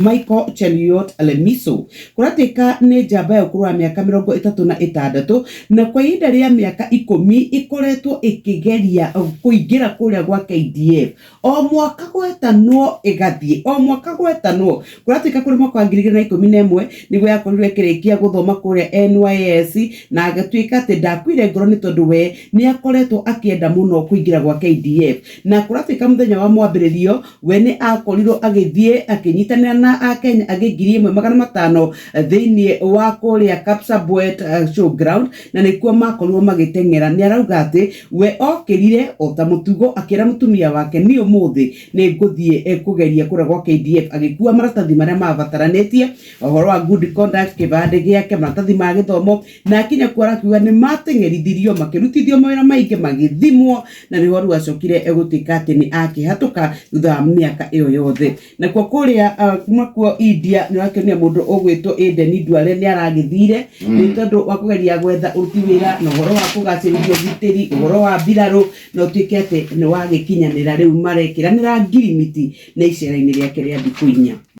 Michael Cheruiyot Lemiso kũratuĩka nĩ njamba ya ũkũrũ wa mĩaka 36 na kwa ihinda rĩa mĩaka 10 ĩkoretwo ĩkĩgeria kũingĩra kũrĩa gwa KDF o mwaka gwetanwo ĩgathiĩ o mwaka gwetanwo. Kũratuĩka kũrĩ mwaka wa 2011 nĩguo yakorirwo ĩkĩrĩkia gũthoma kũrĩa NYS na agĩtuĩka atĩ ndakuire ngoro nĩ tondũ we nĩ akoretwo akĩenda mũno kũingĩra gwa KDF. Na kũratuĩka mũthenya wa mwambĩrĩrio we nĩ akorirwo agĩthiĩ akĩnyitanĩra na Akenya angĩ 1500 thĩinĩ wa kũrĩa Kapsabet Showground na nĩkuo makorirwo magĩteng'era. Nĩ arauga atĩ we okĩrire o ta mũtugo akĩra mũtumia wake niĩ ũmũthĩ nĩ ngũthiĩ kũgeria kũrĩa gwa KDF, agĩkua maratathi marĩa mabataranĩtie, ũhoro wa good conduct, kĩbandĩ gĩake, maratathi ma gĩthomo, na akinya kuo arakiuga nĩ mateng'erithirio makĩrutithio mawĩra maingĩ magĩthimwo, na nĩho rĩu acokire gũtuĩka atĩ nĩ akĩhatũka thutha wa mĩaka ĩyo yothe. Nakuo kũrĩa kuma kuo India nĩ ũrakĩonire mũndũ ũgwĩtwo Aden Duale nĩ aragĩthire nĩ tondũ wa kũgeria gwetha ũruti wĩra na ũhoro wa kũgacĩrithia ũgitĩri, ũhoro wa mbirarũ, na ũtuĩke atĩ nĩ wagĩkinyanĩra rĩu marekĩranĩra ngirimiti na icera-inĩ rĩake rĩa thikũ 4.